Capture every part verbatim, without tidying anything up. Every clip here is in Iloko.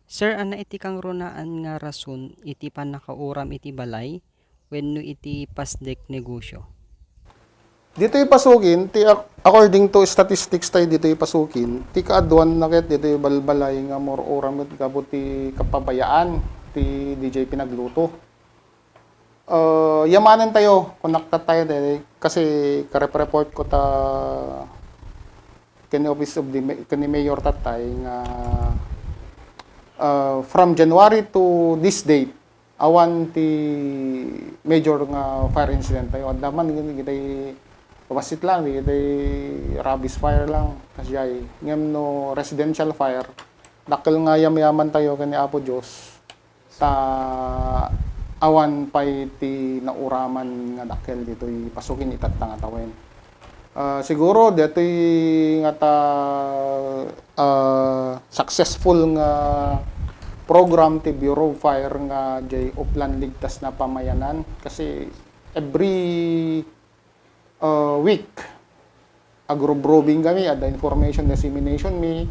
Sir, ania iti kangrunaan nga rason iti pannakauram iti balay wenno iti pasdek negosyo? Ditoy Pasukin, ti ac- according to statistics tayo ditoy Pasukin, ti kaaduan na ket ditoy balbalay nga more uram ket gapu ti kapabayaan ti D J pinagluto. Uh, yamanen tayo, konakta tayo diri, kasi karep-report ko ta ken office of the ma- ken ni mayor tatay nga uh, from January to this date, awan ti major nga fire incident tayo. Adda man gini kitay basit lang, di kitay rubbish fire lang, kasjay. Ngem no residential fire, dakkel nga yamyaman tayo ken ni Apo Dios, ta awan pay ti nauraman nga dakkel ditoy Pasukin itatta nga tawen. Ah, siguro ditoy nga ta ah, successful nga program ti Bureau of Fire nga jay Oplan Ligtas na Pamayanan, kasi every ah, week agrobrobbing kami, adda information dissemination mi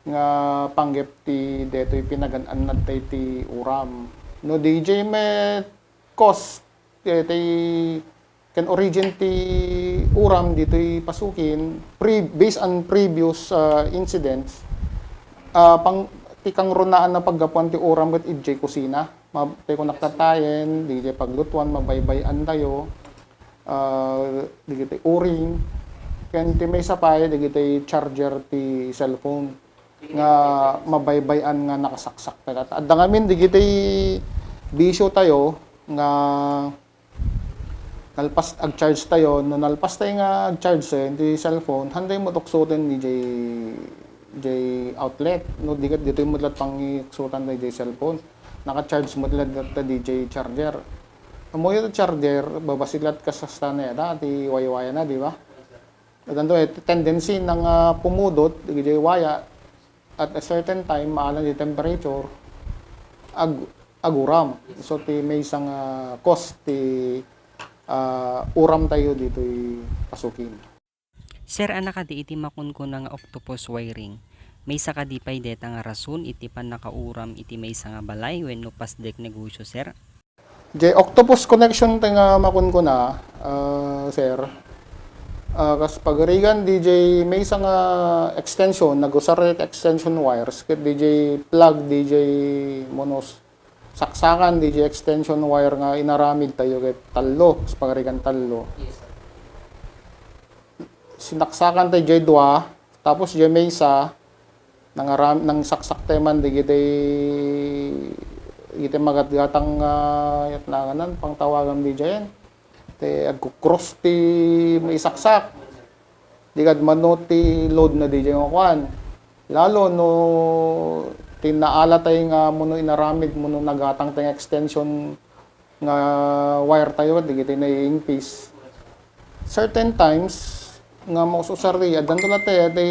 nga panggep ti detoy pinagan-annad tay ti uram. No D J met cause eh, tay ken origin ti uram ditoy Pasukin, pre- based on previous ah, incidents, ah, pang, ti kangrunaan na paggapuan ti uram ket idiay kusina. Ma, tay konakta tayen, di jay paglutuan, mabaybay-an tayo, ah, di jay uring, ken ti maysa pay, di jay charger ti cellphone nga mabaybay-an nga nakasaksak tayo. Adda ngamin di jay bisyo tayo nga nalpas, ag-charge tayo, no nalpas tayo nga ag-charge tayo, ti cellphone, handay mo tuksoten di jay, jay outlet, no, di ket ditoy mo lat pangiksotan tayo jay cellphone. Naka-charge mo lat ta di jay charger. Ammoyo ti charger, babasilat ka sa stanaya da, ti waywaya na, di ba? At ano eh, tendency na nga pumudot, di jay waya, at a certain time, maalan di temperature, ag, aguram. So, ti maysa nga cause ti ah, uram tayo ditoy Pasukin. Sir, ania kadi iti makunkuna nga octopus wiring? Maysa kadi pay deta nga rason iti pannakauram iti maysa nga balay wenno pasdek negosyo, sir? Jay octopus connection ta nga makunkuna, ah, sir. Ah, kas pagarigan, di jay maysa nga extension, nagusar iti extension wires, ket di jay plug, di jay monos, saksakan di jay extension wire nga inaramid tayo ket tallo, kas pagarigan tallo. Yes, sir. Sinaksakan tayo jay dua, tapos jay maysa, nangaram, nangsaksak tayo man di jay, di jay magatgatang nga, yat nanganan, pangtawagan di jay yan. Ti agkukrus ti maisaksak. Di kad mano ti load na di jay nga kuan. Lalo no ti naala tayo nga mano inaramid, mano nagatang tayo nga extension nga wire tayo, di kita naiingpis. Certain times, nga maususar di, addan to latte, di,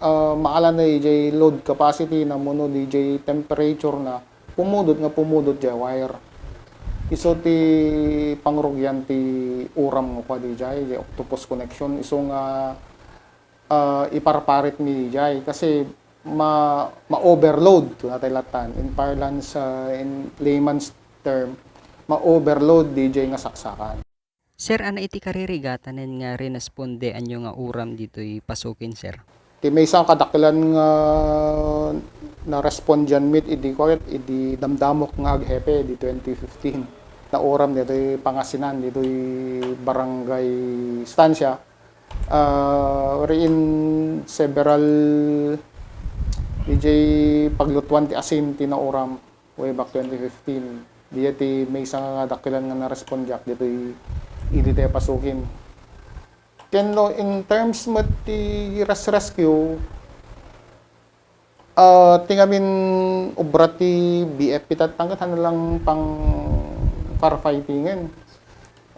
ah, maala na di jay load capacity na, mano di jay temperature na, pumudot nga pumudot jay wire. Isu ti pangrugian ti uram nga kua di jay, jay octopus connection, isu nga, ah, iparparit mi jay. Kasi ma, ma-overload, kuna tay latan. In parlance, ah, in layman's term, ma-overload di jay nga saksakan. Sir, ania iti karirigatanen nga rinespondeanyo nga uram ditoy Pasukin, sir? Ti maysa nga kadakkelan nga narespondian mi idi kuwet, idi damdamok nga aghepe di twenty fifteen. Nauram ditoy Pangasinan, ditoy Barangay Estancia. Ah, wherein several di jay paglutuan ti asin ti nauram way back twenty fifteen. Diya ti maysa nga dakkelan nga narespondiak ditoy idi tayo Pasukin. Ken no, in terms met ti res-, rescue, ah, ti ngamin obra ti B F P tatangket, haan lang pang firefighting-en.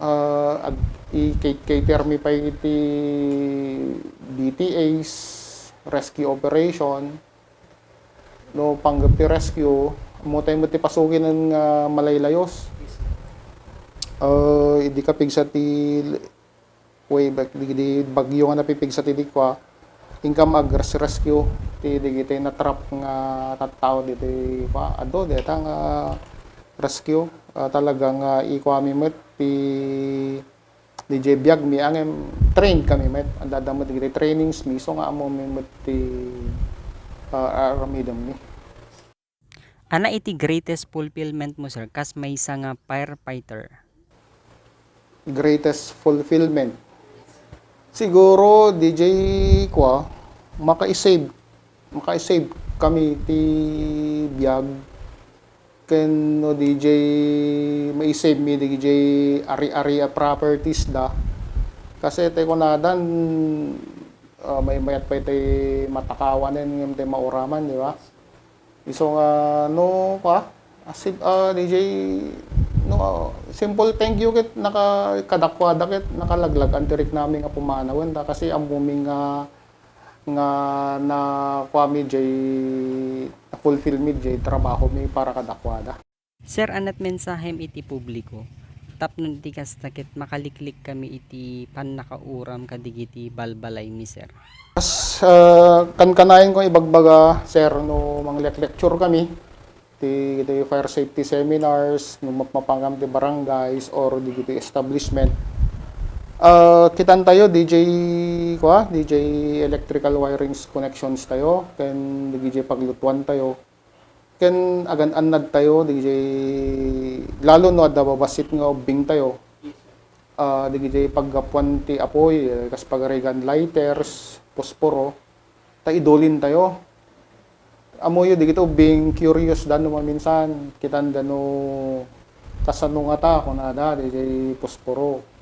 Ah, ag-, i-, cater mi pay iti B T As, rescue operation. No, panggep ti rescue, ammo tayo met ti Pasukin nga malaylayos. Ah, idi kapigsa ti way back, di, di bagyo nga napipigsa ti dikwa, inkam agres-rescue. ti digiti natrap nga tattao ditoy, kua, adu dayta nga rescue. Ah, talaga nga ikuami met ti, didiay biag mi, ngem trained kami met. Adda met dagiti trainings mi, isu nga ammo mi met ti, ah, aramidem mi. Ania iti greatest fulfillment mo, sir, kas maysa nga firefighter? Greatest fulfillment? Siguro, didiay, kua, maka-save, maka-save kami ti biag. Ken no didiay, ma-save mi didiay ari-ari a properties da. Kasi ti kunadan, ah, may mayat pay tay matakawanen ngem tay mauraman, di ba? Isu nga, no, kua, asib-, ah, didiay, no, ah, simple thank you ket naka-, kadakuada ket nakalaglag-an ti riknami nga pumanawen da kasi ammomi nga, nga na, kuami diay, na-fulfill mi diay trabaho mi para kadakuada. Sir, ania't mensahem iti publiko? Tapno iti kasta ket makaliklik kami iti pannakauram kadigiti balbalay mi, sir. As, ah, kankanayon ko ibagbaga, sir, no mangleklektur kami, ti, iti fire safety seminars, no mapmapangam ti barangays or digiti establishment. Ah, kitan tayo, didiay, kua, didiay electrical wirings connections tayo, ken didiay paglutuan tayo. Ken agan-annad tayo, didiay, lalo no adda babassit nga ubbing tayo. Ah, didiay paggapuan ti apoy, eh, kas pagarigan lighters, posporo, ta idulin tayo. Ammoyo, digiti ubbing, curious da no maminsan, kitan da no kasano ngata, kunada, didiay posporo.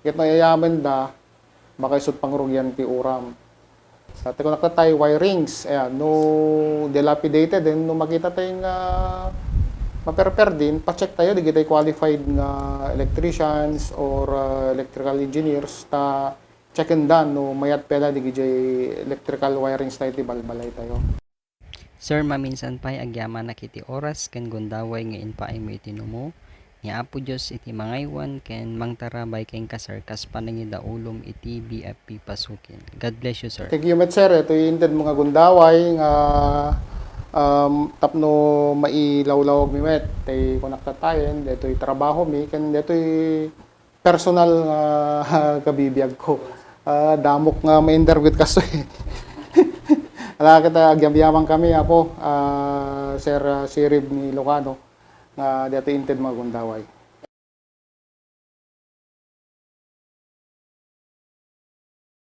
Ket no ayamen da, makaisut pangrugian ti uram. Sa, ti kunak ta tay wirings, ayan, no dilapidated, then no makita tay nga maperperdin, pa-check tayo, digitay qualified nga electricians or, ah, electrical engineers, ta checken da no mayat pay la digitay electrical wirings tayo ti balbalay tayo. Sir, maminsan pay agyamanak iti oras ken gundaway nga impaaymo iti numo. Ni Apo Dios iti mangaywan ken mangtarabay kenka, sir, kas panangidaulom iti B F P Pasukin. God bless you, sir. Thank you met, sir. Itoy inted mo nga gundaway nga, um, tapno mailawlawag mi met. Tay kunak ta tayen, detoy trabaho mi, ken detoy personal nga kabibiag ko. Ah, damok nga ma-interview kastoy. Ala, ket agyamyaman kami, Apo, ah, Sir, ah, Sirib ni Lucano, nga detoy inted mo nga gundaway.